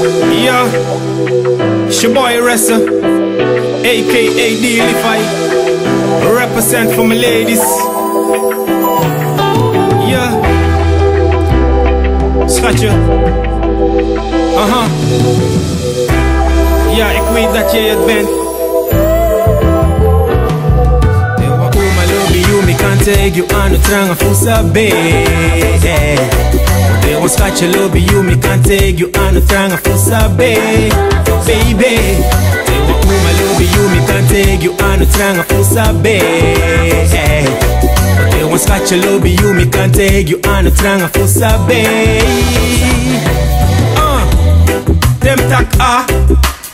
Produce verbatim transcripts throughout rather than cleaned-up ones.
Yeah, it's your boy Ressa, A K A D Lify. Represent for my ladies. Yeah, schatje. Aha. Yeah, ik weet dat jij het bent. Te wan uma lobi yu, mi kan teki yu a no tranga fu sabi. Te wan schatje lobi yu, mi kan teki yu a no tranga fu sabi. Baby, te wan uma lobi yu, mi kan teki yu a no tranga fu sabi. Te wan schatje lobi yu, mi kan teki yu a no tranga fu sabi. Ah, te mi taki a,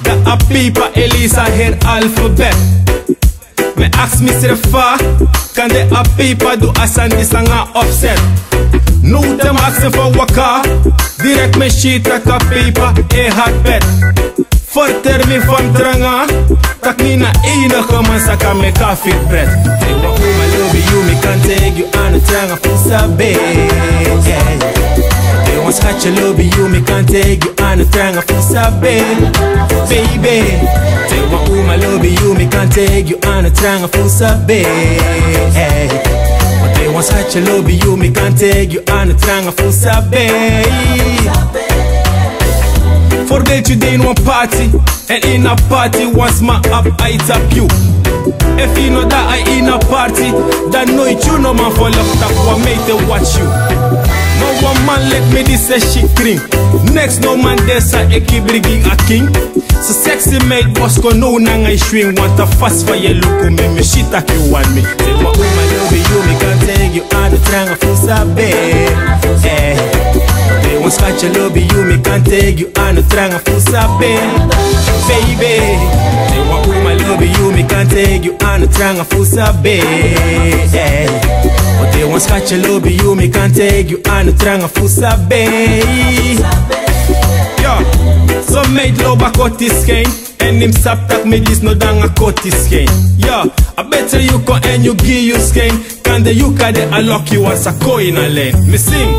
dan a pipa e leisi a heri alfabet. Mi e aksi misrefi fa, kande a pipa du a sani disi nanga a opset. Now te mi aksi en fu waka, direct mi e si taki a pipa e hati pet. Fertel mi fa mi tranga, taki mi na enige man san kan meki a firi pret. Te wan uma lobi yu, mi kan teki yu a no tranga fu sabi. Te wan schatje lobi yu, mi kan teki yu a no tranga fu sabi. Baby, te wan uma lobi yu, mi kan teki yu a no tranga fu sabi. Te wan schatje lobi yu, mi kan teki yu a no tranga fu sabi. Voorbeeld, yu de ini wan party, èn ini a party wan sma abi ai tapu yu. Efu yu no de a ini a party, dan noiti yu no man fu lobi tapu wan meid e watch yu. Ma wan man leki mi disi e si krin. Neks no man de san e kibri gi a king. So sexy meid, boskono nanga yu swing, want a fasi fa yu e luku mi, mi si taki yu wani mi. Te wan uma lobi yu, mi kan teki yu a no tranga fu sabi. Eh. Te wan schatje lobi yu, mi kan teki yu a no tranga fu sabi. Baby, te wan uma lobi yu, mi kan teki yu a no tranga fu sabi. Eh. Te wan schatje lobi yu, mi kan teki yu a no tranga fu sabi. Yo, so meid lobi a koti skin. Èn yu mus sabi taki mi disi no de nanga koti skin. Yo, a betre yu kon èn yu gi yu skin. Kande yu kan de a lucky wan san kon ini a line. Mi singi.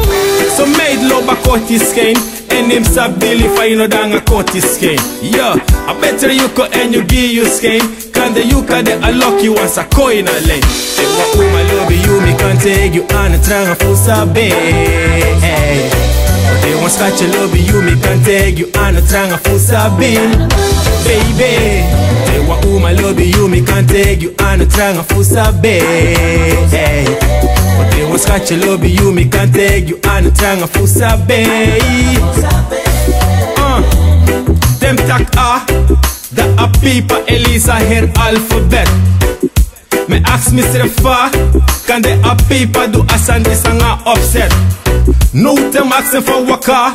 So meid lobi a koti skin. Èn yu mus sabi fa yu no de nanga koti skin. Yo, a betre yu kon èn yu gi yu skin. Kande yu kan de a lucky wan san kon ini a line. Te wan uma lobi yu, mi kan teki yu a no tranga fu sabi. Te wan schatje lobi yu, mi kan teki yu a no tranga fu sabi. Baby, te wan uma lobi yu, mi kan teki yu a no tranga fu sabi. Te wan schatje lobi yu, mi kan teki yu a no tranga fu sabi. Ah, te mi taki a, dan a pipa e leisi a heri alfabet. Mi e aksi misrefi fa, kande a pipa du a sani disi nanga a opset. Now te mi aksi en fu waka,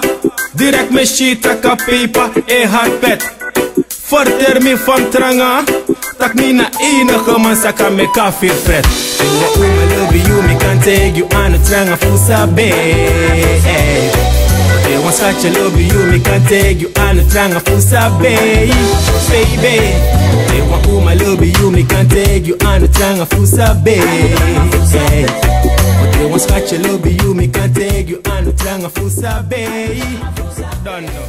direct mi e si taki a pipa e hati pet. Fertel mi fa mi tranga, taki mi na enige man san kan meki a firi pret. Te wan uma lobi yu, mi kan teki yu a no tranga fu sabi. Eh. Te wan schatje lobi yu, mi kan teki yu a no tranga fu sabi. Baby, te wan uma lobi yu, mi kan teki yu a no tranga fu sabi. Eh. Te wan schatje lobi yu, mi kan teki yu a no tranga fu sabi. Dondo.